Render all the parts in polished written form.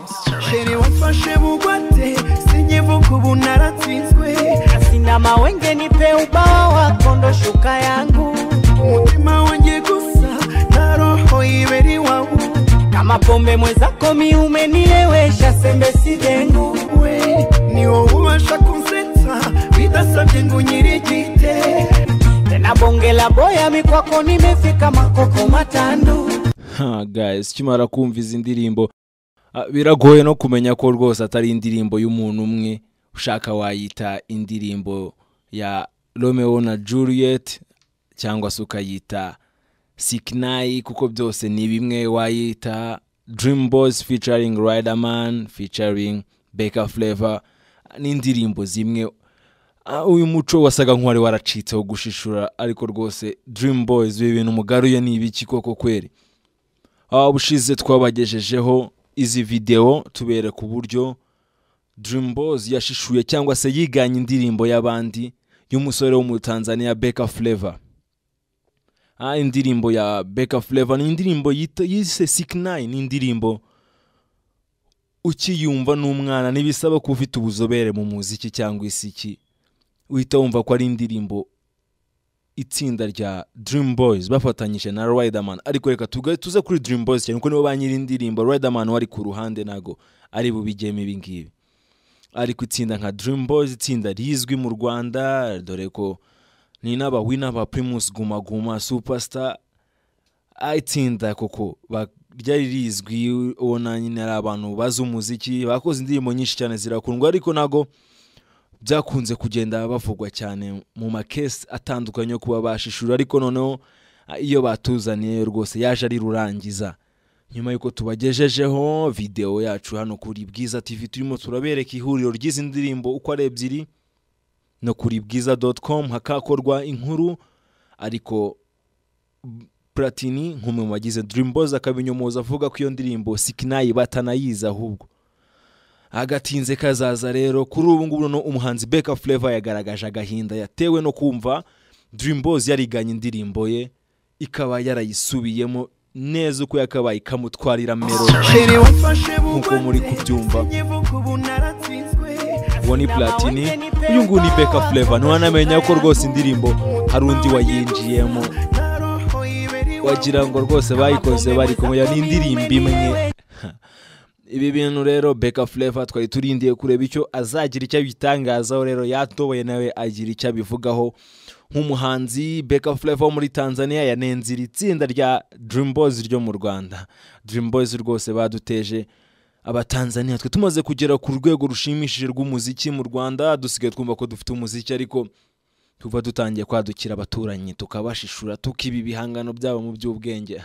Chéri wamfashe bugwate, sinyivuka ubu naratsinzwe. Sina mawenge, nipe ubawa wako ndo shuka yangu. Umutima wanjye gusa na roho ibera iwawe. Kama pombe mwenzako mi umenilewesha, sembe si dengu. We ni wowe ubasha kunsetsa bidasabye ngo unyirigite. Tena bonge la boya, mi kwako nimefika makoko matandu. Ha, guys, kimara kumva izi ndirimbo, biragoye no kumenya ko rwose atari indirimbo y'umuntu umwe. Ushaka wayita indirimbo ya Romeo na Juliet cyangwa se ukayita Siknai, kuko byose ni bimwe. Wayita Dream Boys featuring Riderman featuring Beka Flavor, ni indirimbo zimwe. Uyu muco wasaga nk'uwari waracitseho gushishura, ariko rwose Dream Boys, ibi bintu mugaruye ni ibiki koko kweri? Ubushize twabagejejeho izi video tubereka uburyo Dream Boys yashishuye cyangwa se yiganye indirimbo y'abandi y'umusore wo mu Tanzania Beka Flavor. Indirimbo ya Beka Flavor ni indirimbo yise Siknai, ni indirimbo ukiyumva n'umwana, ntibisaba kuba ufite ubuzobere mu muziki cyangwa isiki, uhita wumva ko ari indirimbo itsinda rya Dream Boys bafatanyije na Riderman. Ariko reka tuze kuri Dream Boys cyane kuko nibo ba nyiri indirimbo. Riderman wari ku ruhande nago ari bubigeme ibi ngibi. Ariko itsinda nka Dream Boys, itsinda rizwi mu Rwanda, dore ko ni n'aba winner ba Primus Guma Guma Superstar, itsinda koko ryari rizwi, ubona nyine ari abantu bazi umuziki, bakoze indirimbo nyinshi cyane zirakundwa, ariko nago byakunze kugenda bavugwa cyane mu makesi atandukanye yo kuba bashishura. Ariko noneho iyo batuzaniye rwose yaje ari rurangiza. Nyuma yuko tubagejejeho video yacu hano kuri Bwiza TV, turimo turabereka ihuriro ry'izi ndirimbo uko ari ebyiri, no kuri bwiza.com hakakorwa inkuru, ariko Platini nk'umwe mu bagize Dream Boys akabinyomoza avuga ko iyo ndirimbo Siknai batanayizi ahubwo. Agatinze kazaza rero, kuri ubu ngubu no umuhanzi Beka Flavor yagaragaje agahinda yatewe no kumva Dream Boys yariganye indirimbo ye, ikaba yarayisubiyemo neza uko yakabaye, ikamutwarira melody Chéri wamfashe nkuko muri bugwate, kubyumva. sinyivuka ubu naratsinzwe. Uwo ni Platini, uyu nguyu ni Beka Flavor. Ntiwanamenya ko rwose indirimbo hari undi wayinjiyemo, Na roho ibera iwawe. wagira ngo rwose bayikoze bari kumwe, ni indirimbo imwe. Ibi bintu rero Beka Flavor twari turindiye kureba icyo azagira icyo abitangazaho, rero yatoboye nawe agira icyo abivugaho. Nk'umuhanzi Beka Flavor wo muri Tanzania yanenze iri tsinda rya Dream Boys ryo mu Rwanda. Dream Boys rwose baduteje Abatanzania, twe tumaze kugera ku rwego rushimishije rw'umuziki mu Rwanda, dusigaye twumva ko dufite umuziki, ariko tuva dutangiye kwadukira abaturanyi tukabashishura, tukiba ibihangano byabo mu by'ubwenge.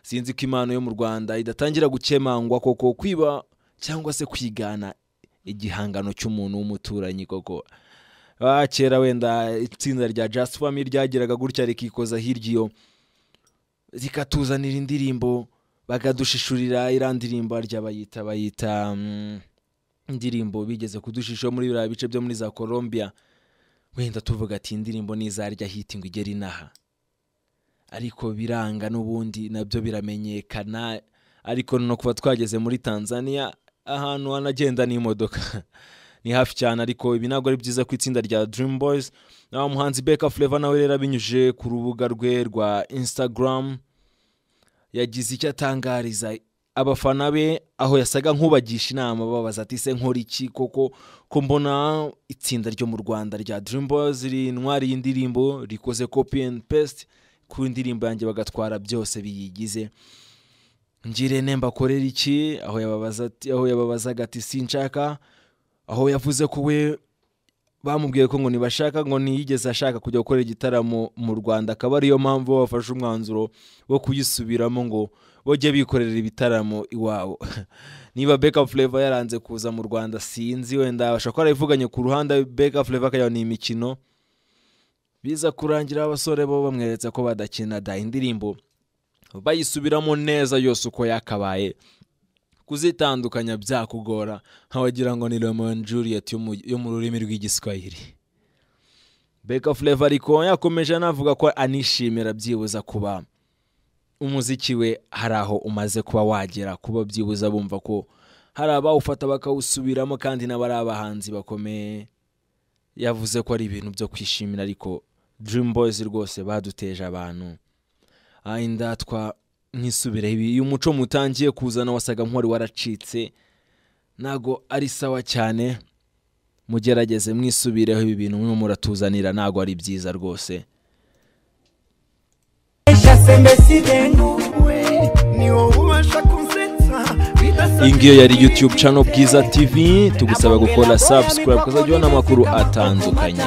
Sinzi ko impano yo mu Rwanda idatangira gukemangwa koko, kwiba cyangwa se kwigana igihangano cy'umuntu w'umuturanyi koko. Kera wenda itsinda rya Just Family ryageraga gutya rikikoza hirya iyo, rikatuzanira indirimbo, bakadushishurira iriya ndirimbo rya bayita indirimbo bigeze kudushisha muri biriya bice byo muri za Colombia, wenda tuvuga ati indirimbo nizarya hit ngo igere inaha, ariko biranga n'ubundi nabyo biramenyekana. Ariko no kuba twageze muri Tanzania ahantu hanagenda n'imodoka ni hafi cyane, ariko ibi ntabwo ari byiza ku itsinda rya Dream Boys. Naho umuhanzi Beka Flavor nawe rero abinyujije ku rubuga rwe rwa Instagram yagize icyo atangariza abafana be, aho yasaga nk'ubagisha inama babaza ati se nkora iki koko, ko mbona itsinda ryo mu Rwanda rya Dream Boys rintwariye indirimbo, rikoze copy and paste ku ndirimbo yanjye bagatwara byose biyigize, ngire ne mbakorera iki? Aho yababazaga ati sinshaka, aho yavuze ko we bamubwiye ko ngo nibashaka ngo ntiyigeze ashaka kujya gukora igitaramo mu Rwanda, akaba ariyo mpamvu bafashe umwanzuro wo kuyisubiramo ngo bajye bikorera ibitaramo iwabo. Niba Beka Flavor yaranze kuza mu Rwanda sinzi, wenda bashobora kuba barabivuganye ku ruhande, Beka Flavor akajya ni imikino, biza kurangira abasore bo bamweretse ko badakina da, indirimbo bayisubiramo neza yose uko yakabaye, kuzitandukanya byakugora nkawagira ngo ni Romeo and Juliet yo mu rurimi rw'Igiswahili. Beka Flavor ariko yakomeje anavuga ko anishimira byibuza kuba Umuziki we hari aho umaze kuba wagera, kuba byibuza bumva ko hari abawufata bakawusubiramo kandi n'abari abahanzi bakomeye. Yavuze ko ari ibintu byo kwishimira, ariko Dream Boys rwose baduteje abantu. Indatwa nkisubireho, ibi uyu muco mutangiye kuzana wasaga nk'uwari waracitse, ntago ari sawa cyane. Mugerageze mwisubireho, ibi bintu murimo muratuzanira ntago ari byiza rwose. We ni wowe ubasha kunsetsa bidasabye. Iyi ngiyo yari YouTube channel Bwiza TV, tugusaba gukora subscribe ukazajya ubona amakuru atandukanye.